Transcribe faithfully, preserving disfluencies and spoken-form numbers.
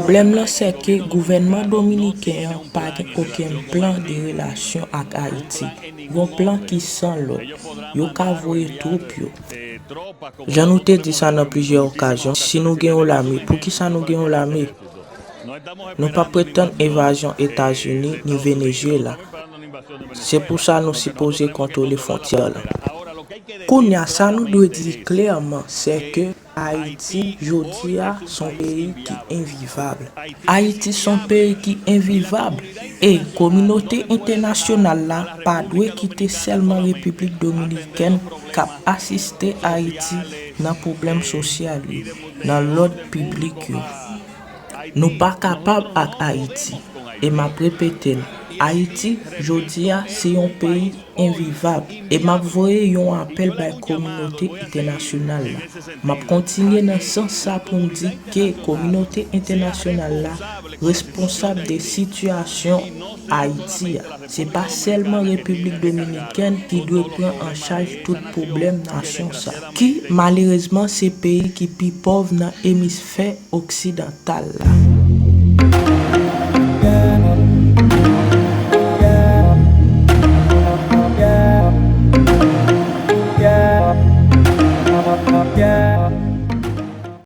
Pwoblèm nan se ke gouvènman dominiken an pa gen okenn plan de relasyon ak Ayiti. Yon plan ki san lòd. Yo ka voye twoup yo. Jan nou te di sa nan plizyè okazyon, si nou gen yon lame, poukisa nou gen yon lame? Nou pa pretann envazyon Etazini ni Venezuela. Se pou sa nou sipoze kontwole fwontyè lan. Kounye a, sa nou dwe di klèman, se ke Ayiti, jodi a, se yon peyi ki envivab. Ayiti se yon peyi ki envivab. E kominote entènasyonal la pa dwe kite sèlman Repiblik Dominikèn k ap asiste Ayiti nan pwoblèm sosyal yo, nan lòd piblik yo. Nou pa kapab ak Ayiti. E m ap repete l, Ayiti, jodi a, se yon peyi envivab. E m ap voye yon apèl bay kominote entènasyonal la. M ap kontinye nan sans sa pou m di ke kominote entènasyonal la responsab de sitiyasyon Ayiti a. Se pa sèlman Repiblik Dominikèn ki dwe pran an chaj tout pwoblèm nasyon sa, ki malerezman se peyi ki pi pòv nan emisfè oksidantal la.